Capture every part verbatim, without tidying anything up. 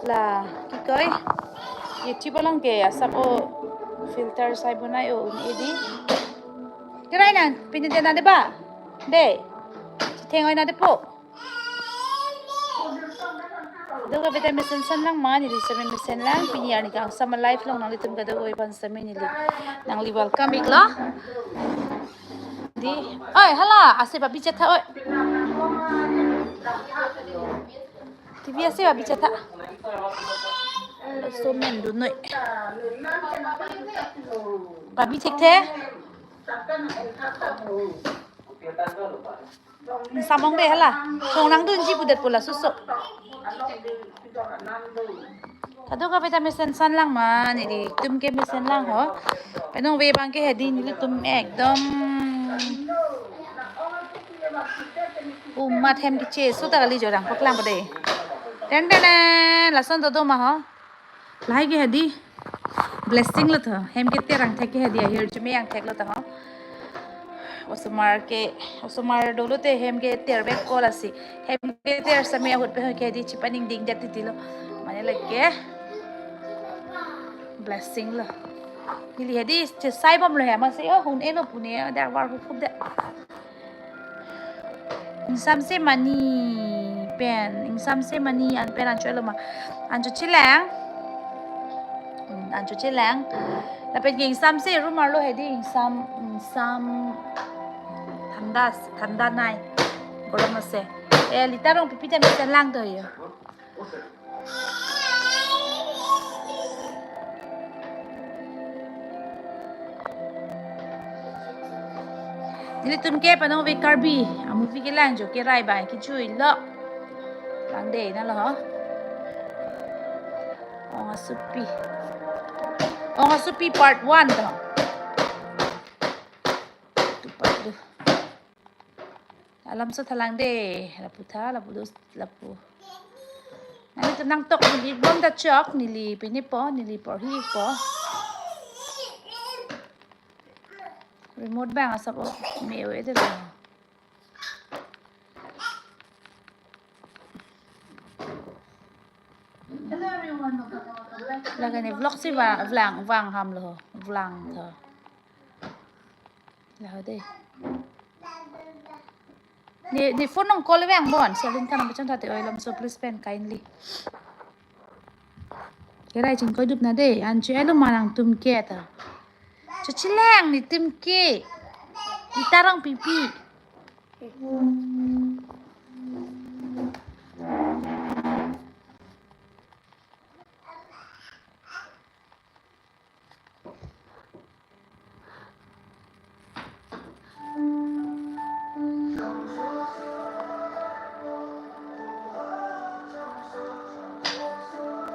la, kikoi. YouTube along ke asap o filter sai bonai o un-e dei. Kerai nang, pini dia nang dei ba? Dei. Chitheng oi nang dei po. Kadokave ta mesen san lang ma, neli same mesen lang, pini arni kangsam a-live along nanglitum kadokave aphan same neli nangli welcome iklo. Dei, oi, hala, ase babi chetha, oi. T V ase babi chetha. So men dun noi. Babi thekthe. Samong dei hala. Song nangdunji pudet pu laso so. Kadokave ta mesen san lang ma, nelitum ke mesen lang ho. Penang ve abang ke hedi nelitum ekdom umat hem keche so ta kali jorang paklang pa dei. Ten ten ten, lason dodo ma ho. Lahai ke hedi blessing lo tho. Hem keter angthek ke hedi ahirjume angthek lo tho ho. Osomar ke, osomar dolo te hem keter bek ko lasi. Hem keter same ahut pen ke hedi chepaningding det titi lo. Mane lake blessing lo. Neli hedi chesai bomlo hem ase, oh, un-e lo pu ne, dak var hup hup det. Ingsamse mani pen, ingsamse mani an pen an cho-et lo ma. An chochelang. Hmm, an chochelang. Lapen ke ingsamse room arlo hedi ingsam, ingsam thanda, thanda nai. Gorom ase. Eh, Lita Rongpipi ta mesen lang to yo. Nelitum ke panong ve Karbi a-movie kelang jo kerai bai kejui lo. Lang dei na lo ho. Ong Asupi. Ong Asupi part one to. Tu part two. Alam so thalang dei, lapu tha, lapu dos, lapu. Nelitum nangtok neli bom ta chok, neli pini po, neli porhi po. Remote bang asap o, me o ede lo. Laga ne vlog si va-, vlang, vang ham lo, vlang tho. Laho dei. Ne, ne phone nang call vang bon, Selin kan nang pachon thate oi lam so please pen kindly. Kerai chingkoi dup na dei, an cho-et lo ma nangtum ke ta. Chochelang netum ke. Lita Rongpipi.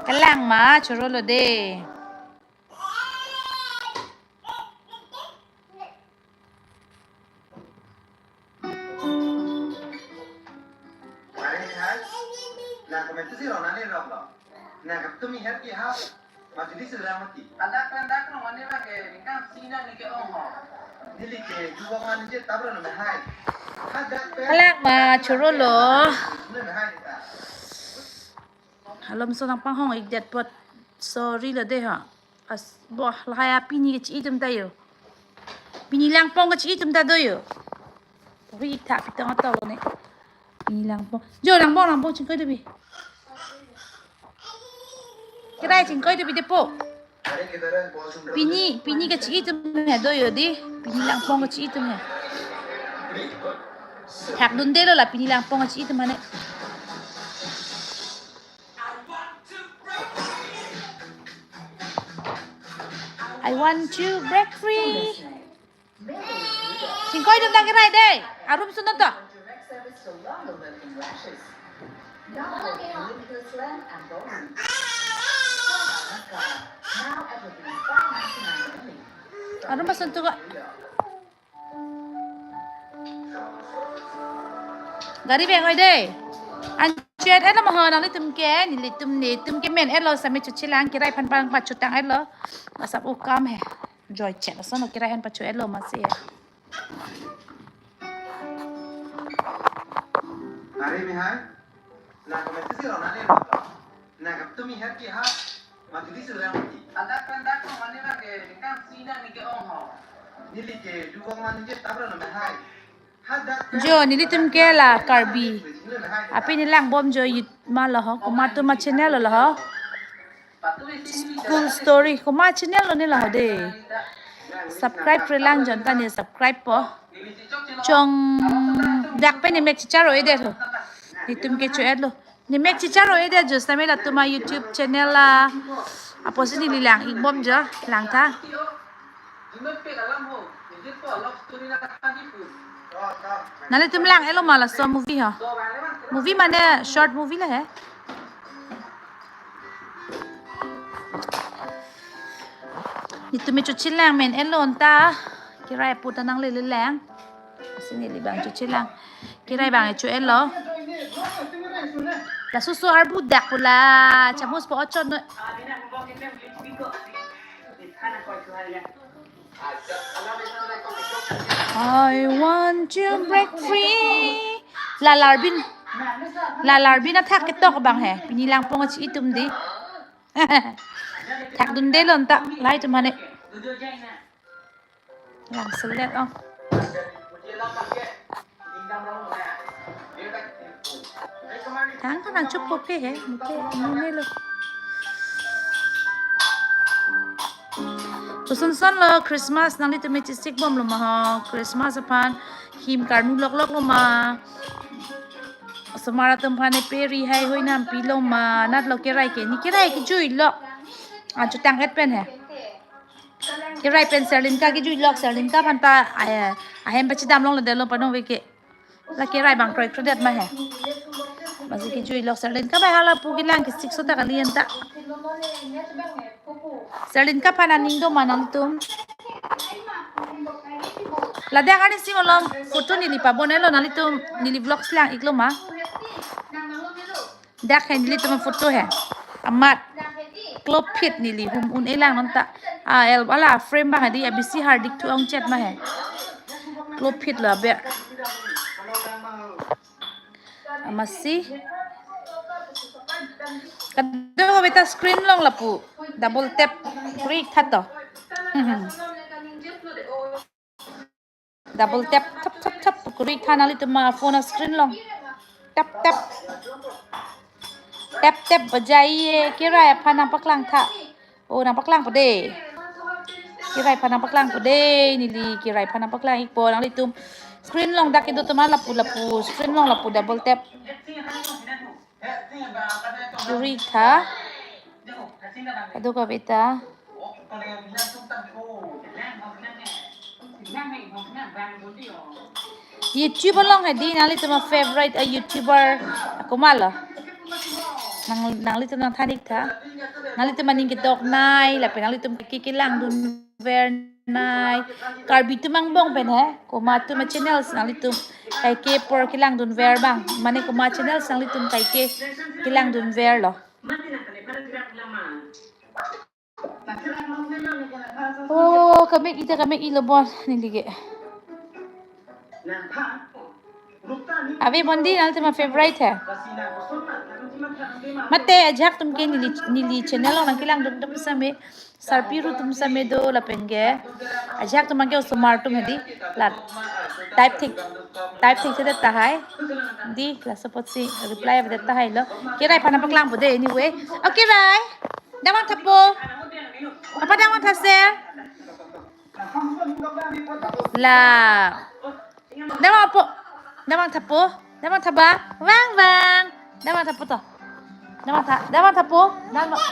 Kelang ma, choro lo dei. Are hai, nang komentu si rona ni rok lo. Nang kap tumi her ki ha, ma judi si rang mati. Adak kan dak rong ane bang ke, ningkan sina ni ke ong ho. Neli ke, dua mani je tabra na hai. Hadak pe. Halak ma, choro lo. Na hai ta. Halom so nangpanghong ik det apot. Sorry lo dei ha. As, boh, lahai a pini kechi itum ta yo. Pini Langpong kechi itum ta do yo. Ri ik tha pitong atau lo ne. Pini Langpong. Jo Langpong, Langpong chingkoi dup pi. Kerai chingkoi dup pi dei po. Pini, pini kechi itum he do yo dei. Pini Langpong kechi itum he. Thak dun dei lo la pini Langpong kechi itum mane. I want to break free. Chingkoi dun dang kerai dei. Arum sunat to. Arum pasun tu ko. Gari beng oi dei. An cho-et lo ma ho nanglitum ke, nelitum netum ke men-et lo same chochelang kerai aphan pang pachotang-et lo. Asap o kam he. Joy chet ason kerai aphan pacho-et lo ma si. Are mi hai. Na komentu si rona ni lo. Na kap Tumi happy ha, mati di sudah mati. Adak pendak ko mane lagi, nikam sina nike ong ho. Nili ke dukong mani je tabra nama hai. Hadak Jo, nelitum ke la Karbi. Aphi neli langbom jo yut ma lo ho, komat atum a channel lo ho. School story, komat channel lo ne lo ho de. Subscribe relang jonta ne subscribe po. Chongdak pen ne mek chicharo-edet ho. Nelitum ke cho-et lo. Ne mek chicharo-edet jo sami latum a YouTube channel la. Apotsi neli lang-ikbom jo, langtha. Nanglitum lang-et lo ma laso movie ho. Movie mane short movie la he. Nelitum me chochilang men-et lo anta. Kirai apu ta nanglele lang. Lasi neli bang chochilang. Kirai bang cho-et lo. La susu arbu dak pu la. Chamus po ochon no. I want to break free. La Larbin. La Larbin athak ketok bang he. Pini lang pong chi itum di. Thakdunde lo anta. Lahai atum mane. Lang selet oh. Thang kan nangchup koke he, muke mune lo. Koson son lo Christmas nanglitum me chesik bom lo ma ho, Christmas aphan him karnu lok lok lo ma. Osomar atum aphan ne peri hai hoi nam pi lo ma, nat lo kirai ke, ne kirai kejui lo. Achu tang-et pen he. Kirai pen Serlinka kejui lok, Serlinka aphan ta, eh, ahem pachedam longle det lo panong veke. La kirai bang kroikredet ma he. Masi kejui lok Serlinka bai hala pu kelang kesik so ta kali anta. Serlinka aphan aning do ma nangtum. Ladak arnisi malom photo neli pabon-et lo nanglitum neli vlogs lang-ik lo ma. Dak he nelitum photo he. Amat. Klopphit neli hum un-e lang non ta. A el bala frame bang hadi abisi hardik thu ong chet ma he. Klopphit lo aber. Amasi. Kadokave ta screen along lapu. Double tap. Kuri tha to. Double tap, tap, tap, tap, kuri tha nanglitum a phone a screen along. Tap, tap. Tap, tap, bajaiye, kirai aphan nangpaklang tha. Oh, nangpaklang po de. Kirai aphan nangpaklang po de, neli kirai aphan nangpaklang-ik po, nanglitum. Screen along dak kedo atum an lapu, lapu, screen along lapu double tap. Kuri tha. Kadokave ta. YouTube along hadi nanglitum a favorite a YouTuber komat lo. Nang, nanglitum nangthan-ik tha. Nanglitum aning kedoknei lapen nanglitum ke kelangdun vernei. Karbi atum angbong pen he. Komat atum a channels nanglitum kaike apor kelangdun ver bang. Mane komat channels nanglitum kaike kelangdun ver lo. Oh, kamek-i ta kamek-i lo bon neli ke. Ave bon di, nanglitum a favorite he. Mate ajahak atum ke neli, neli channel along nangkelangdun atum same, sarpi ru atum same do lapen ke. Ajahak atum ke osomar atum hadi. La type thik, type thik thedet tahai. Di, laso apotsi reply avedet tahai lo. Kirai aphan nangpaklang po de anyway. Okay, Rai. Damvang tha po. Papa damvang tha sir. La. Damvang po. Damvang tha po. Damvang tha ba. Vang vang. Damvang tha po to. Damvang tha. Damvang tha po. Damvang.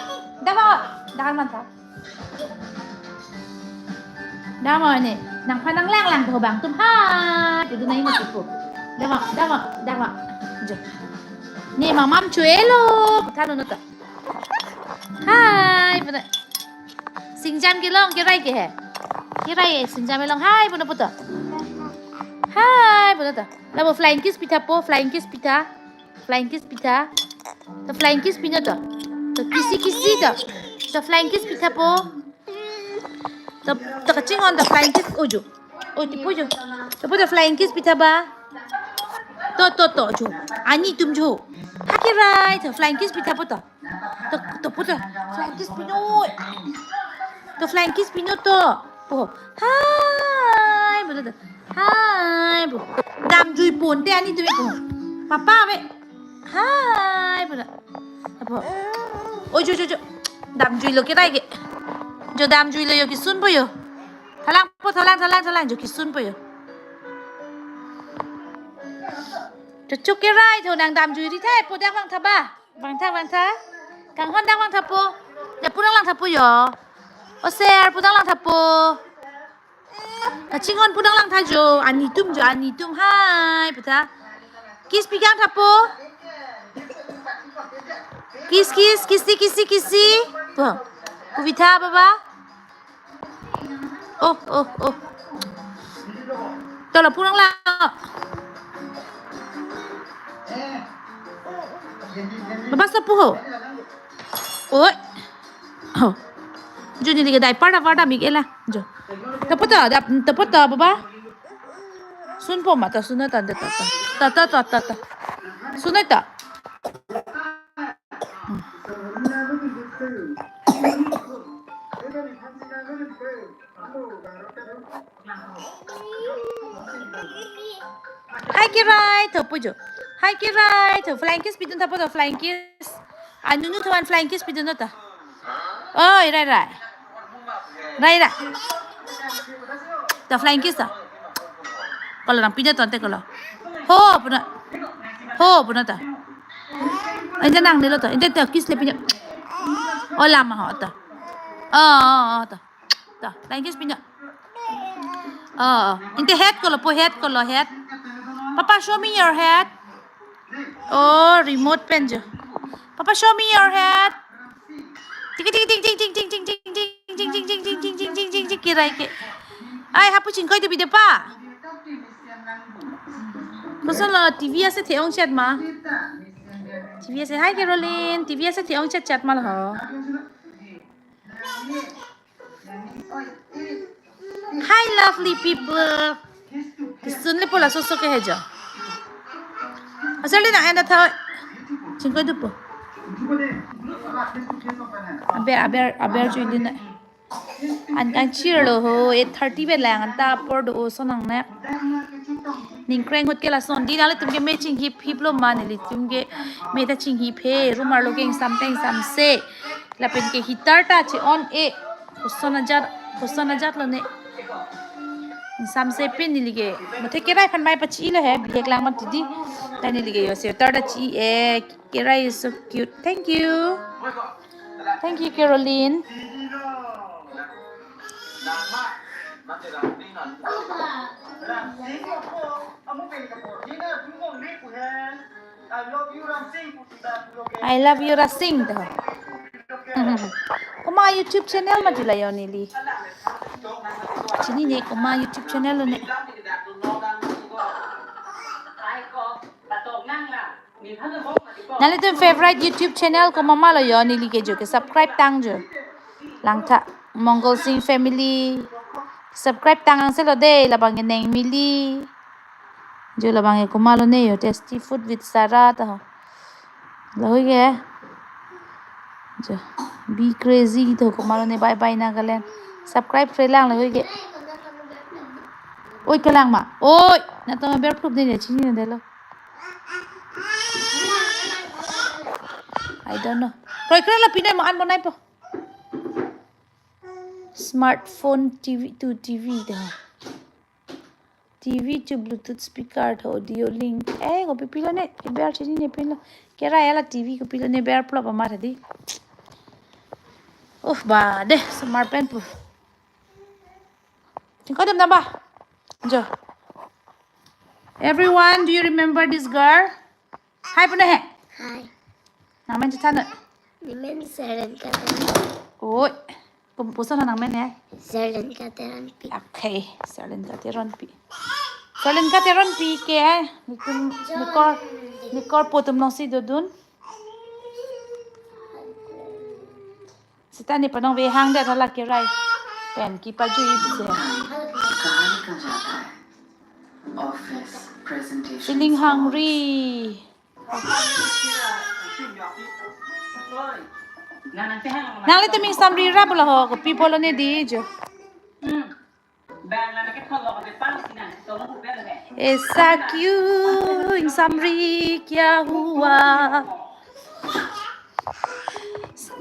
Damvang. Damvang tha. Damvang ne. Nangphan nanglanglang po bang atum. Hai. Itu nai mati po. Damvang. Damvang. Damvang. Jo. Ne mamam cho-et lo. Tha lo no to. Hai, pu ta. Singjam kelong kirai ke he. Kirai singjam kelong. Hai, pu ta pu to. Hai, pu ta to. Labo flying kiss pitha po, flying kiss pitha. Flying kiss pitha. To flying kiss pino to. To kisi kisi to. To flying kiss pitha po. To, to kachinghon to flying kiss uju. Oh, tipu jo. Tipu jo flying kiss pitha ba. To, to, to, jo. Ani atum jo. Ha kirai, to flying kiss pitha po to. To, to pu to. Flying kiss pino. To flying kiss pino to. Po. Hi, pu to. Hi, pu. Damjui ponte ani tumi po. Papa ave. Hi, pu to. Po. Oi, jo, jo, jo. Damjuilo kirai ke. Jo damjuilo, jo kisun po jo. Thalang po, thalang, thalang, thalang, jo kisun po jo. Chuchuk kirai tho nang damjui ri thai po, dak vangtha ba. Vangtha, vangtha. Kanghon dak vangtha po. Ya pu nang langtha po jo. O sir, pu nang langtha po. Kachinghon pu nang langtha jo. Ani tum jo, ani tum. Hi, pu tha. Kiss pi kangtha po. Kiss, kiss, kissy, kissy, kissy. Po. Pu pi tha baba. Oh, oh, oh. Tolo pu nang lang. Baba, stop pu ho. Oi. Oh. Jo neli ke diaper ta var ta mik ela. Jo. Tapo ta, dap, tapo ta, baba. Sun po ma ta, sun ta, ta, ta, ta. Ta, ta, ta, ta, ta. Sun ta. Hi kirai tho pu jo. Hi kirai tho, flying kiss pidun tha po to, flying kiss. Anunu tho an flying kiss pidun ta. Oi, rai, rai. Rai, rai. To flying kiss to. Kolo nang pidun to ante kolo. Ho, pu na. Ho, pu na to. Ante nangnelo to. Ante to kiss le pidun. O lama ho to. Oh, oh, oh, to. To, flying kiss pidun. Oh, ante head kolo po, head kolo, head. Papa, show me your head. Oh, remote pen jo. Papa, show me your head. Tiki tiki ting ting ting ting ting ting ting ting ting ting ting ting ting ting ting ting ting kirai ke. Ai, hapu chingkoi tu bide pa. Koson lo, T V ase the-ong chat ma. T V ase, hi Caroline, T V ase the-ong chat chat ma lo ho. Hi lovely people. Kisun le po laso so ke he jo. Asal le na enda tha. Chingkoi du po. Aber, aber, aber jui din na. An kangchir lo ho, eight thirty pen lang an ta apor do oso nangne. Ningkreng hut ke lason di nangli tum ke me chinghip hip lo ma, neli tum ke me ta chinghip he, room arlo ke ingsam ta ingsamse. Lapen ke heater ta che-on-e. Koson ajat, koson ajat lo ne. Ingsamse pin neli ke. Muthe kirai aphan mai pachi lo he, bihek lang mati di. Ta neli ke jo sweater ta chi-e. Kirai is so cute. Thank you. Thank you, Caroline. I love you, Rasing. Komat YouTube channel ma jula jo neli. Chinine komat YouTube channel lo ne. Nanglitum favorite YouTube channel komat ma lo jo, neli ke jo ke subscribe tang jo. Langtha Mongol Singh family. Subscribe tang angse lo de, labang ke Neng Mili. Jo labang ke komat lo ne jo, Tasty Food with Sarah ta ho. Lahoi ke. Jo. Be Crazy to komat lo ne, Bye Bye Nagaland. Subscribe kre lang lahoi ke. Oi, kelang ma. Oi, na to ber prup de ne chinine delo. I don't know. Kroi kroi lo pine mo an bonai po. Smartphone T V to T V de. T V to Bluetooth speaker to audio link. Eh, kopi pilo ne, ber chinine pilo. Kera ela T V kopi lo ne ber plop amat di. Uf, ba de, smart pen pu. Chingkoi dam dam ba. Jo. Everyone, do you remember this girl? Hi, pu na he. Hi. Nangmen chethan. Nemen Serlen Kateron. Oi. Pu, puson nangmen he. Serlen Kateronpi. Okay, Serlen Kateronpi. Serlen Kateronpi ke he. Nitum, nikor, nikor po atum nongsi dodun. Sita ne panong ve hang det hala kirai. Pen kipajui ipse. Feeling hungry. Nanglitum ingsamri ra pulo ho, kopi pulo ne di jo. Esa kyu ingsamri kya hua.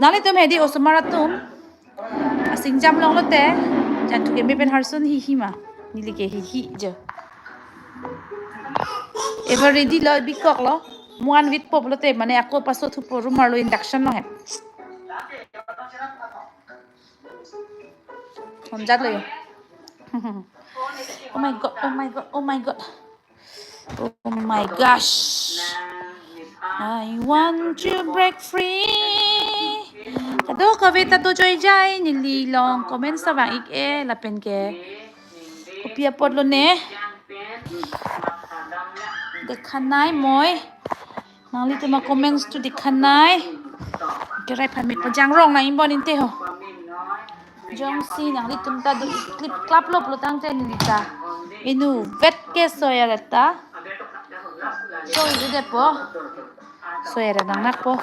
Nanglitum hedi osomar atum asingjam longlote, jangthu keme pen harsun hi hi ma. Neli ke hi hi jo. Ever ready lo, bikok lo. Mo-an vit pop lote, mane ako paso thupo, rumar lo, induction lo he. Honjat lo yo. Oh my God, oh my God, oh my God. Oh my gosh. I want to break free. Kadokave ta do joijai, neli along comment savang ik-e lapen ke. Kopi apotlo ne. Dekhanai moi. Nanglitum a comments tu dekhanai. Kerai phan mit pajang rong nang ingbom inte ho. Jongsi nanglitum ta do clip klap lop lo tangte neli ta inutvet ke soya reta. So idu de po. Soya re nang nak po.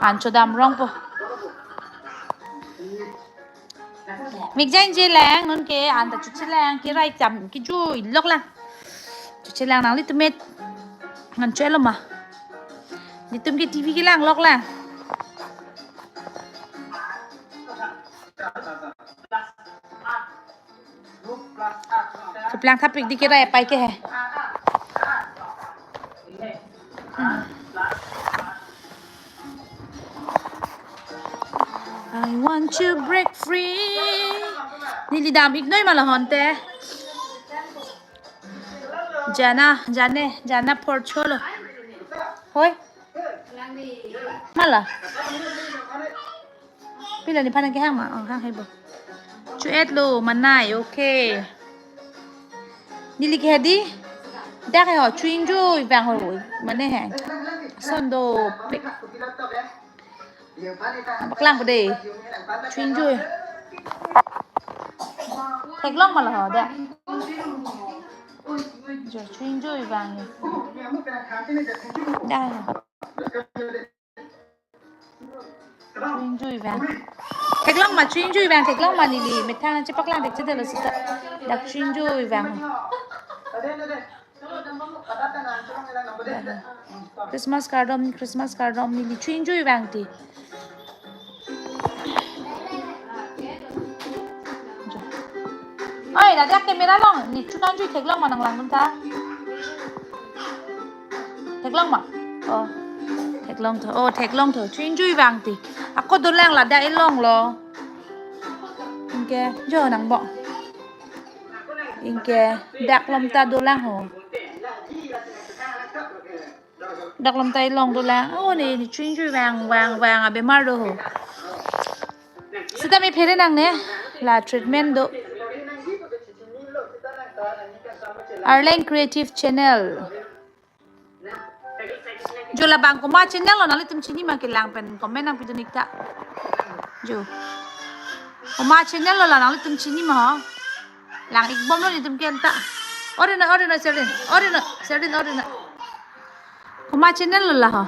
An chodam rong po. Mik jang je lang, non ke an ta chuche lang, kerai cham kejui lok lang. Chuche lang nanglitum et. Ngan chelo ma. Nelitum ke T V kelang lok lang. Cheplang thapik di kerai apai ke he. I want to break free. Neli dam ik noi ma la honte. Jana, jane, jana por cholo. Hoi. Mala. Pila ni phan kehang ma? Oh, hang hebo. Chu-et lo manai, okay. Neli ke hedi. Dak he ho, chu-enjoy vang ho. Mane he. Son dopik. Paklang ko de. Chu-enjoy. Theklong ma la ho, dak. Jo, chu-enjoy vang. Dak he ho. Chu-enjoy vang. Theklong ma chu-enjoy vang, theklong ma neli. Methang chepaklang thek chedelo sita. Dak chu-enjoy vang. Christmas card om, Christmas card om neli chu-enjoy vang ti. Oi, ladak camera along, neli chu nang jui theklong ma nang lang ta. Theklong ma? Oh. Theklong tho. Oh, theklong tho. Chu-enjoy vang ti. Ako dolang ladak elong lo. Anke, jo nang bo. Anke, dak lom ta dolang ho. Dak lom ta elong dolang. Oh, neli, neli chu-enjoy vang, vang, vang, abemar do ho. Sita mi phere nang ne, la treatment do. Arleng Creative Channel. Jo labang komat channel lo nanglitum chini ma kelang pen comment nangpidun ik ta. Jo. Komat channel lo la nanglitum chini ma ho. Lang ik bom lo nelitum ke ta. Ori na, ori na, Serlin. Ori na, Serlin, ori na. Komat channel lo la ho.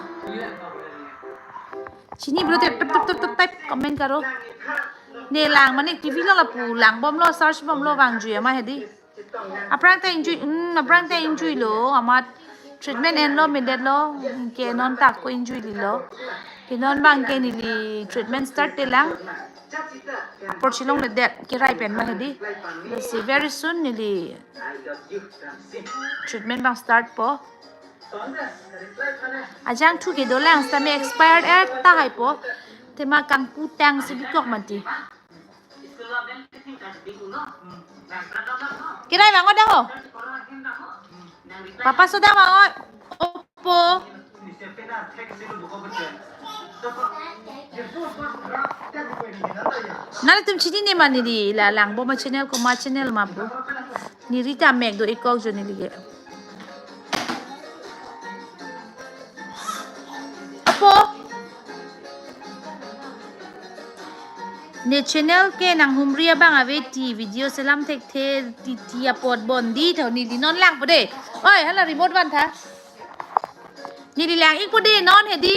Chini pulote tup tup tup tup type comment karo. Ne lang mane T V lo lapu lang bom lo, search bom lo vang jui ama hedi. Aphrang ta enjoy, hmm, aphrang ta enjoy lo, amat treatment enlo, medet lo, ke non ta ko enjoy lilo. Ke non bang ke neli treatment start te lang. Apor chilongledet, kerai pen ma hedi. Let's see, very soon neli treatment bang start po. Ajangthu ke dolang, sitame expired er ta hai po. Tema kangputang si bikok mati. Kerai bang oda ho. Papa soda bang o. Opo. Nanglitum chini ne ma neli la lang bom a channel komat channel ma pu. Neli ta mek do ikok jo neli ke. Apo. Ne channel ke nanghumri abang ave ti video selam thekthe ti ti apot bon di tho neli non lang po de. Oi, hala remote van tha. Neli lang ik po de non hedi.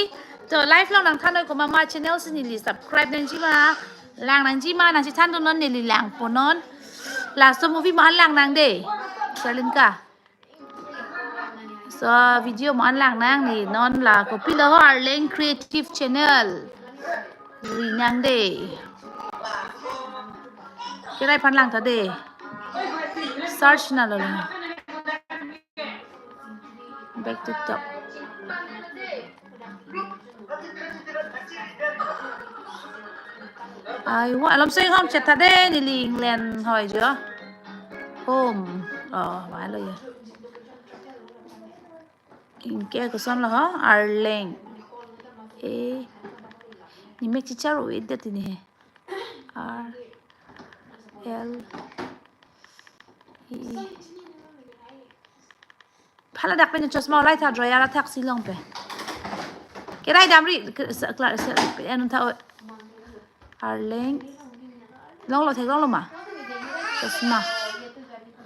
To live along nangthan noi komat ma channel si neli subscribe nangji ma, lang nangji ma, nangchethan dun non, neli langpo non. Laso movie ma lang nang de. Salinka. So video ma lang nang ni non la kopilo ho Arleng Creative Channel. Ri nang de. Kirai aphan lang ta de. Search na lo. Back to top. Ai wa alam sing home chet ta de, neli England hoi jo. Home. Oh, ma lo ya. Anke koson lo ho, Arleng. Eh. Nemek chichar-o-et det ini he. R L E. Phala dak pen chosma olai tha, drawer athak si long pen. Kirai damri, ke-, se-, klar, se-, pen tha o. Arleng. Longlo, theklonglo ma. Chosma.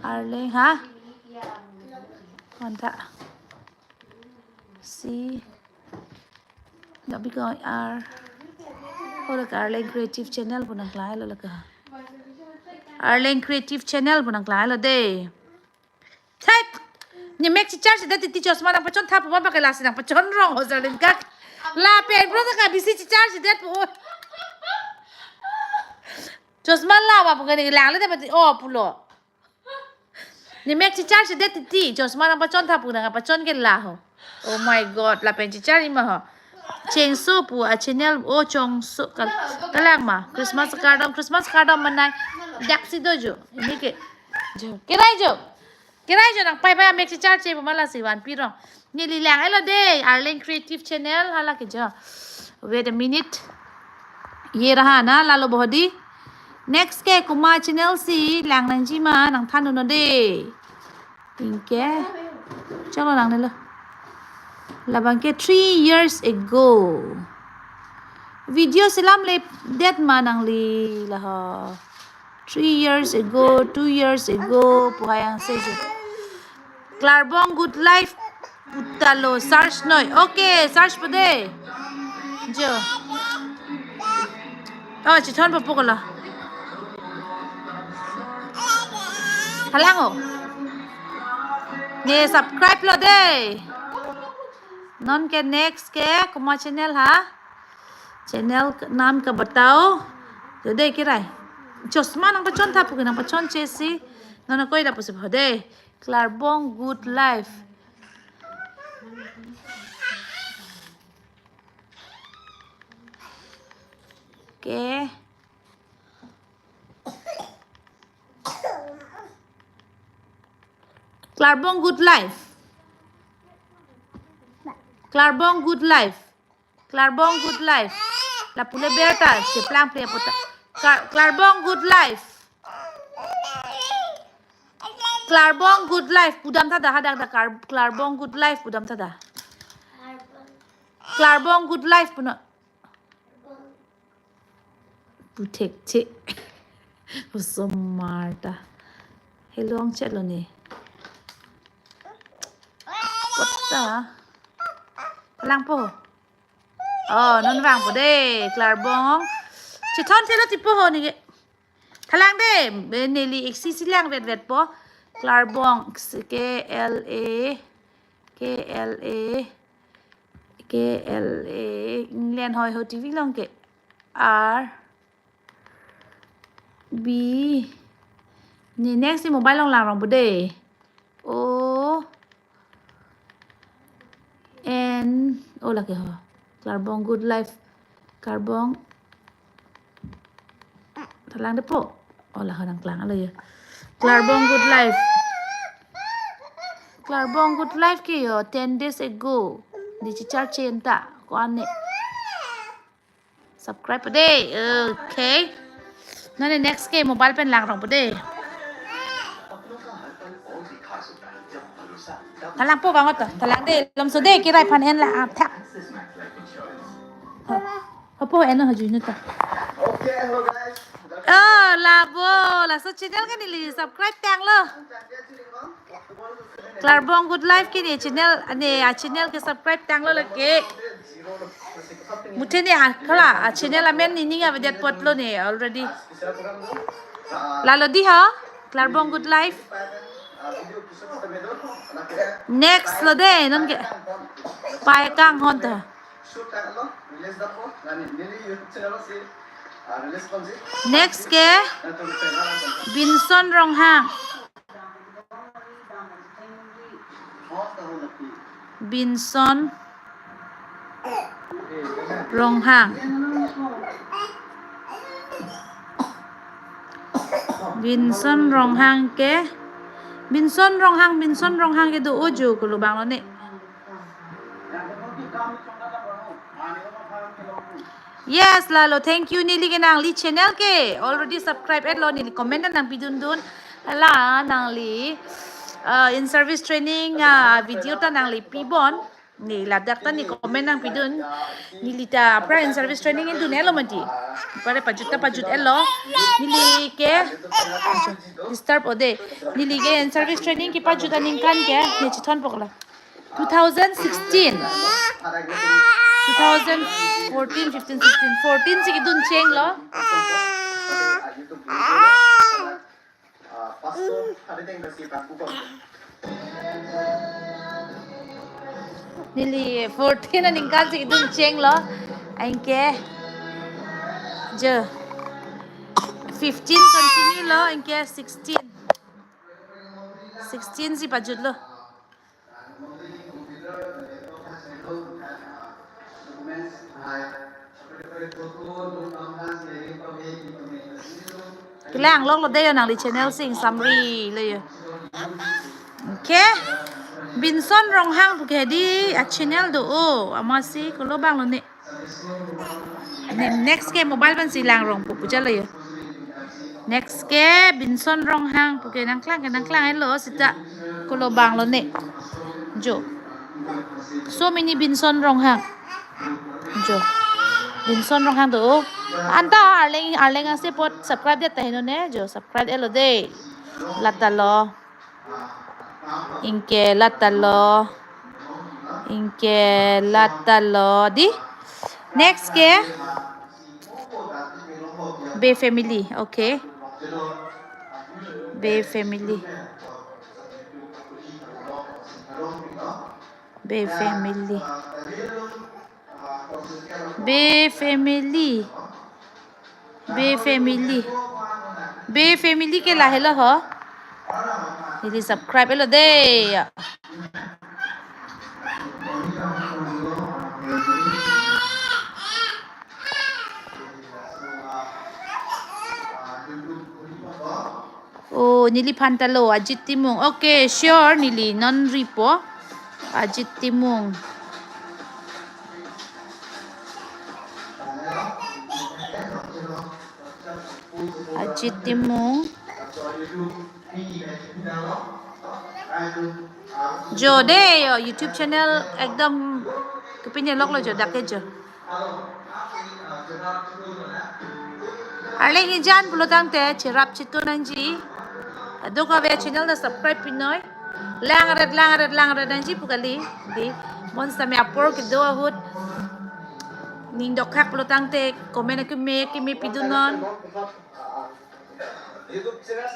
Arleng, ha? Kontha. Si. Gabi ko ar. Ho lake Arleng Creative Channel pu nangklang lo lake. Arleng Creative Channel pu nangklang lo de. Thek. Nemek chichar-chedet titi, chosma nangpachon tha pu ma ba ke lasi nangpachon rong ho Salinka. Lapen bro ta ka bisi chichar-chedet pu. Chosma la ba pu ke ne lang le de pati, oh, pulo. Nemek chichar-chedet titi, chosma nangpachon tha pu nangpachon ke la ho. Oh my God, lapen chichar-i ma ho. Chengso pu a channel, oh, Chongso kal-, kalang ma. Christmas kardom, Christmas kardom manai. Daksi do jo. Ini ke. Jo. Kirai jo. Kirai jo nangpai pai mek chichar-che pu ma lasi vanpi rong. Neli lang-et lo de, Arleng Creative Channel hala ke jo. Wait a minute. Ye raha na, lalo bohdi. Next ke komat channel si lang nangji ma nangthan dun non de. Anke. Chalo lang ne lo. Labang ke three years ago. Video selam le det ma nangli la ho. Three years ago, two years ago, pu hayang se jo. Klarbong Good Life pu ta lo, search noi. Okay, search po de. Jo. Oh, chithon po po ko lo. Halang o. Ne subscribe lo de. Non ke next ke komat channel ha. Channel ka-, naam ka batao. Jo de kirai. Chosma nangpachon tha pu ke nangpachon-che si. Non koi da pusi ho de. Klarbong Good Life. Ke. Klarbong Good Life. Klarbong Good Life. Klarbong Good Life. Lapu le ber ta, cheplang ple apo ta. Klar-, Klarbong Good Life. Klarbong Good Life. Pudam tha da, hadak da Klar-, Klarbong Good Life. Pudam tha da. Klarbong Good Life puno. Puthek che. Osomar ta. Helong che lo ne. Kota. Lang po. Oh, non vang po de, Klarbong. Chithon thelo ti po ho ne ke. Thalang de, be neli iksi si lang vet vet po. Klarbong, K L A, K L A, K L A, England hoi ho T V long ke. R, B. Ne next si mobile long lang rong po de. O, N, oh, lake ho. Klarbong Good Life. Klarbong. Thalang de po. Oh, la ho nangklang lo ya. Klarbong Good Life. Klarbong Good Life ke yo, ten days ago. Ne chichar-che ta. Ko-an ne. Subscribe po de. Okay. Non ne next ke mobile pen lang rong po de. Thalang po bang oto. Thalang de, lom so de, kirai aphan en la athak. Ha. Hapo en ho junu ta. Oh, labo, laso channel ke neli subscribe tanglo. Klarbong Good Life ke ne channel, ne a channel ke subscribe tanglo lake. Muthe ne akhala, a channel amen nening avedet apotlo ne already. Lalo di ha, Klarbong Good Life. Next lo de, non ke. Pai kanghon ta. Next ke Binson Ronghang. Binson Ronghang. Binson Ronghang ke. Binson Ronghang, Binson Ronghang ke do ojo kolo bang lo ne. Yes, lalo, thank you. Neli ke nangli channel ke already subscribe etlo, neli comment nangpidundun. Hala nangli uh, in service training uh, video ta nangli pibon. Ne ladak ta ne comment nangpidun. Neli ta pra in service training indun etlo mati. Pare pajut ta pajut etlo. Neli ke disturb ode. Neli ke in service training kepajut aningkan ke ne chithon poklo. Two thousand sixteen. Two thousand fourteen, fifteen, sixteen. Fourteen si kedun chenglo. Neli fourteen aningkan si kedun chenglo. Anke jo fifteen continue lo, anke sixteen. Sixteen si pajutlo. Kelang lok lo de yo nangli channel sing summary lo yo. Okay. Binson Ronghang pu ke di a channel do o, amatsi kolo bang lo ne. Ne-, next ke mobile ban si lang rong pu puja lo yo. Next ke Binson Ronghang pu ke nangklang ke nangklang etlo sita kolo bang lo ne. Jo. So many Binson Ronghang. Jo. Binson Ronghang do. Anta arleng arleng ase apot subscribe det ta heno ne. Jo subscribe etlo de. Lata lo. Anke lata lo. Anke lata lo di. Next ke Bey family, okay. Bey family. Bey family. Bey family. Bey family. Bey family ke lahelo ho. Neli subscribe etlo de. Oh, neliphan ta lo, Ajit Timung. Okay, sure, neli non ripo. Ajit Timung. Ajit Timung. Jo de yo YouTube channel ekdom kepinye lok lo jo dak ke jo. Arleng ijan pulo tangte cherap chitun nangji. Aduk ave channel ta subscribe pinoi. Langret, langret, langret nangji pu kali. Di, bonsitame apor kedo ahut. Ning dokhak pulo tangte comment akeme, keme pidunnon.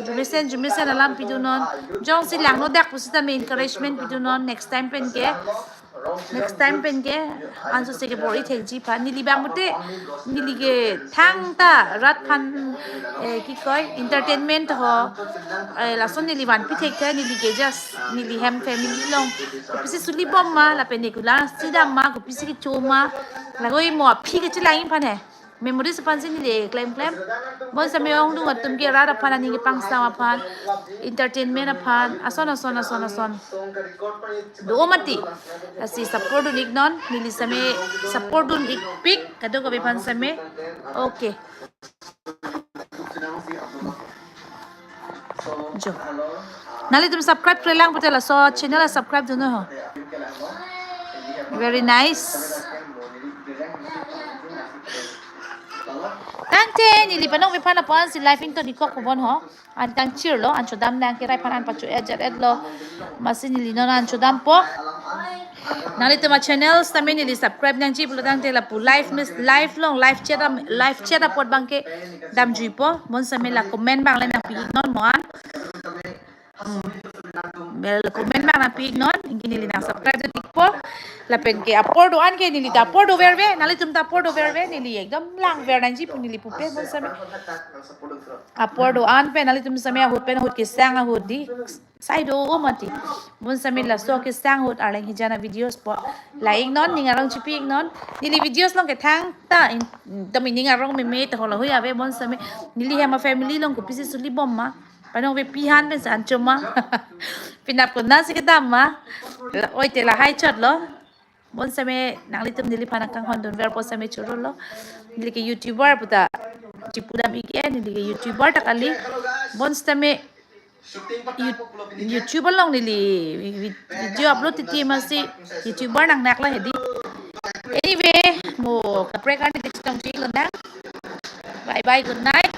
Jumesen, jumesen alam pidunnon. Jongsi langno dak pusitame encouragement pidunnon. Next time pen ke. Next time pen ke. Anso se ke bor-i thekji aphan. Neli bang mute. Neli ke thangta rat aphan, eh, ki koi, entertainment ho. Eh, lason neli vanpi thekthe, neli ke just. Neli hem family along. Kopisi suli bom ma, lapen ne kulang sidam ma, kopisi kecho ma. Lagoi mo aphi kechelang aphan he. Memories aphan si neli klem klem. Bonsitame ongdung atum ke rat aphan aning kepangsam aphan. Entertainment aphan. Ason, ason, ason, ason. Do mati. Lasi support dun iknon. Neli same support dun ikpik. Kadokave aphan same. Okay. Jo. Nanglitum subscribe krelang pute laso channel a subscribe dunnon ho. Very nice. Tangte neli panong biphan aphan si live ington ikok pubon ho. An kangchirlo, an chodam nang kerai aphan an pacho ajat etlo. Amatsi neli non an chodampo. Nanglitum a-channel sitame neli subscribe nangji pulotangte lapu live miss, live along, live chat am, live chat apot abangke damjuipo. Bonsitame la comment abang le nangpi-iknon mo an. Hmm. Bel comment abang nangpi-iknon, anke neli nang subscribe do-ikpo. Lapen ke apor do-an ke neli ta apor doverve, nanglitum ta apor doverve, neli ekdom langver nangji pu neli pupe bonsitame. Apor do-an pen nanglitum sitame ahut pen ahut kesang ahut dei. Sai do-o mati. Bonsitame laso kesang ahut Arleng Hijan a-videos po. La-iknon, ning arong chipi-iknon. Neli videos along ke thangta in, dam ining arong meme ta hola hui ave bonsitame. Neli hem a-family along kopisi suli bom ma. Panong ve pihan pen san choma. Penap konatsi kedam ma. La, oi te lahai chotlo. Bonsitame nanglitum neliphan nangkanghon dunverpo sitame chorolo. Neli ke YouTuber puta chipudam-ik-e, neli ke YouTuber ta kali. Bonsitame You-, YouTube along neli vi-, vi-, video upload titi masi YouTuber nangnak la hedi. Anyway, mo kaprek arni dei chetongchik lonang. Bye bye, good night.